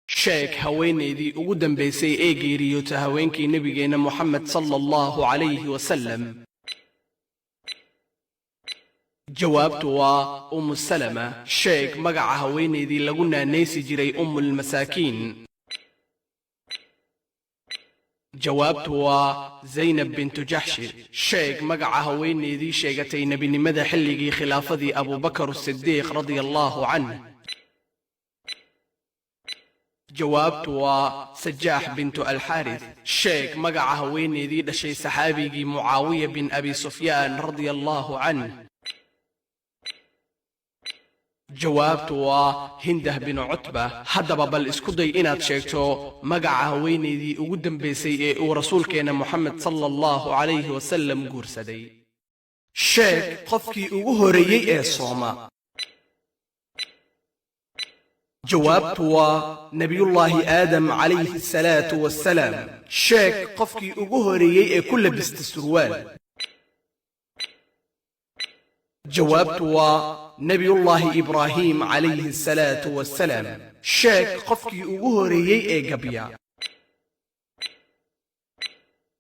Sheeg haweenaydii ugu dambaysay ee geeriyoota haweenkii nebigeenna Moxamed sala Allahu calayhi wasalam. Jawaabtu waa Umu Salama. Sheeg magaca haweenaydii lagu naanaysi jiray Ummulmasaakiin. Jawaabtu waa Zaynab bintu Jaxshi. Sheeg magaca haweenaydii sheegatay nebinimada xilligii khilaafadii Abubakar Sidiiq radia allaahu canh. Jawaabtu waa Sajaax bintu Alxaarith. Sheeg magaca haweenaydii dhashay saxaabigii Mucaawiya bin Abi Sufyaan radia allaahu canh. Jawaabtu waa Hindah binu Cutba. Haddaba bal isku day inaad sheegto magaca haweenaydii ugu dambaysay ee uu rasuulkeenna Moxamed sala Allahu calayhi wasalam guursaday. Sheeg qofkii ugu horeeyey ee sooma. Jawaabtu waa Nebiyullaahi Aadam calayhi asalaatu wassalaam. Sheeg qofkii ugu horeeyey ee ku labista surwaal. Jawaabtu waa Nebiyullaahi Ibraahiim calayhi asalaatu wassalaam. Sheeg qofkii ugu horeeyey ee gabya.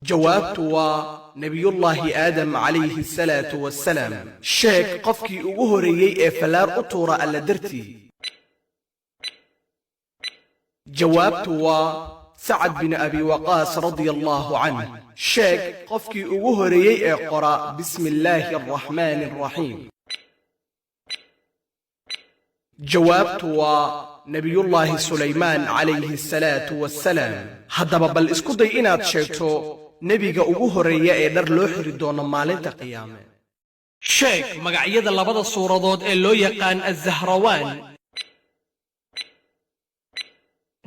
Jawaabtu waa Nebiyullaahi Aadam calayhi asalaatu wassalaam. Sheeg qofkii ugu horeeyey ee fallaar u tuura Alla dartii. Jawaabtu waa Sacad bin Abi Waqaas radia allaahu canh. Sheeg qofkii ugu horeeyey ee qora bismi illaahi alraxmaani alraxiim. Jawaabtu waa Nebiyullaahi Sulaymaan calayhi asalaatu wassalaam. Haddaba bal isku day inaad sheegto nebiga ugu horreeya ee dhar loo xiri doono maalinta qiyaame. Sheeg magacyada labada suuradood ee loo yaqaan Azahrawaan.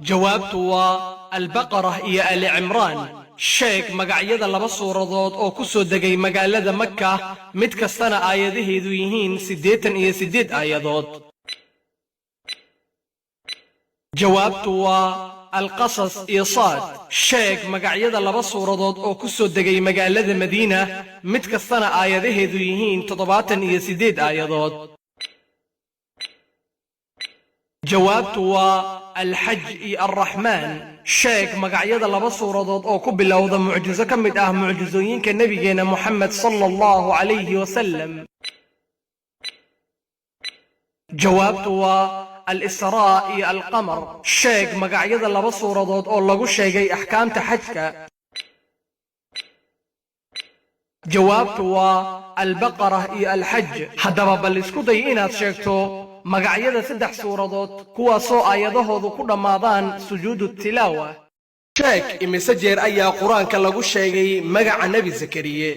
Jawaabtu waa Albaqara iyo Ali Cimraan. Sheeg magacyada laba suuradood oo ku soo degay magaalada Maka, mid kastana aayadaheedu yihiin 88 aayadood. Jawaabtu waa Alqasas iyo Saad. Sheeg magacyada laba suuradood oo ku soo degay magaalada Madiina, mid kastana aayadaheedu yihiin 78 aayadood. Jawaabtu waa Alxaj iyo Alraxmaan. Sheeg magacyada laba suuradood oo ku bilowda mucjiso ka mid ah mucjisooyinka nebigeenna Moxamed sala Allahu calayhi wasalam. Jawaabtu waa Alisraa iyo Alqamar. Sheeg magacyada laba suuradood oo lagu sheegay axkaamta xajka. Jawaabtu waa Albaqara iyo Alxaj. Haddaba bal isku day inaad sheegto magacyada saddex suuradood kuwaasoo aayadahoodu ku dhammaadaan sujuudu tilaawa. Sheeg imise jeer ayaa Qur-aanka lagu sheegay magaca Nebi Zakariye.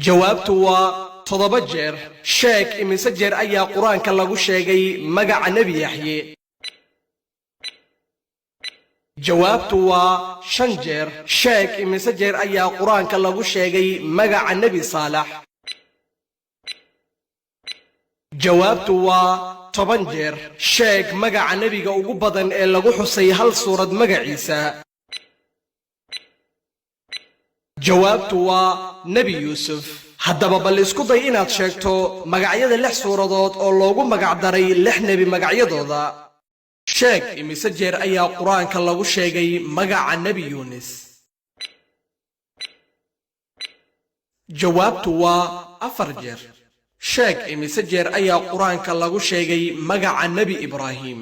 Jawaabtu waa 7 jeer. Sheeg imise jeer ayaa Qur-aanka lagu sheegay magaca Nebi Yaxye. Jawaabtu waa 5 jeer. Sheeg imise jeer ayaa Qur-aanka lagu sheegay magaca Nebi Saalax. Jawaabtu waa 10 jeer. Sheeg magaca nebiga ugu badan ee lagu xusay hal suurad magaciisa. Jawaabtu waa Nebi Yuusuf. Haddaba bal isku day inaad sheegto magacyada lix suuradood oo loogu magacdaray lix nebi magacyadooda. Sheeg imise jeer ayaa Qur-aanka lagu sheegay magaca Nebi Yuunis. Jawaabtu waa 4 jeer. Sheeg imise jeer ayaa Qur-aanka lagu sheegay magaca Nebi Ibraahim.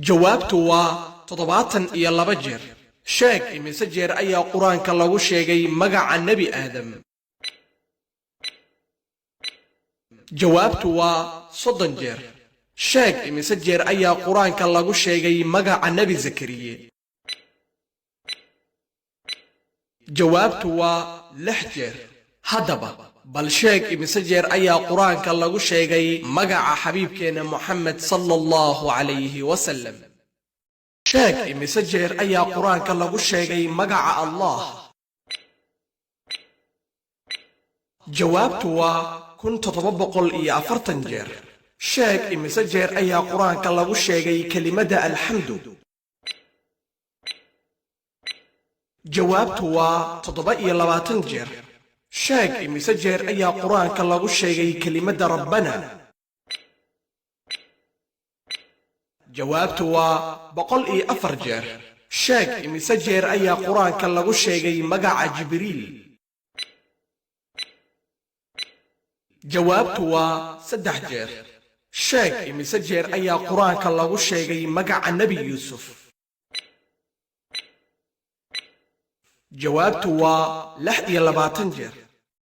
Jawaabtu waa 72 jeer. Sheeg imise jeer ayaa Qur-aanka lagu sheegay magaca Nebi Aadam. Jawaabtu waa 30 jeer. Sheeg imise jeer ayaa Qur-aanka lagu sheegay magaca Nebi Zakariye. Jawaabtu waa 6 jeer. Haddaba bal sheeg imise jeer ayaa Qur-aanka lagu sheegay magaca xabiibkeenna Moxamed sala Allahu calayhi wasalam. Sheeg imise jeer ayaa Qur-aanka lagu sheegay magaca Allah. Jawaabtu waa 1740 jeer. Sheeg imise jeer ayaa Qur-aanka lagu sheegay kelimadda alxamdu. Jawaabtu waa 27 jeer. Sheeg imise jeer ayaa Qur-aanka lagu sheegay kelimadda rabbana. Jawaabtu waa 104 jeer. Sheeg imise jeer ayaa Qur-aanka lagu sheegay magaca Jibriil? Jawaabtu waa 3 jeer. Sheeg imise jeer ayaa Qur-aanka lagu sheegay magaca Nebi Yuusuf? Jawaabtu waa 26 jeer.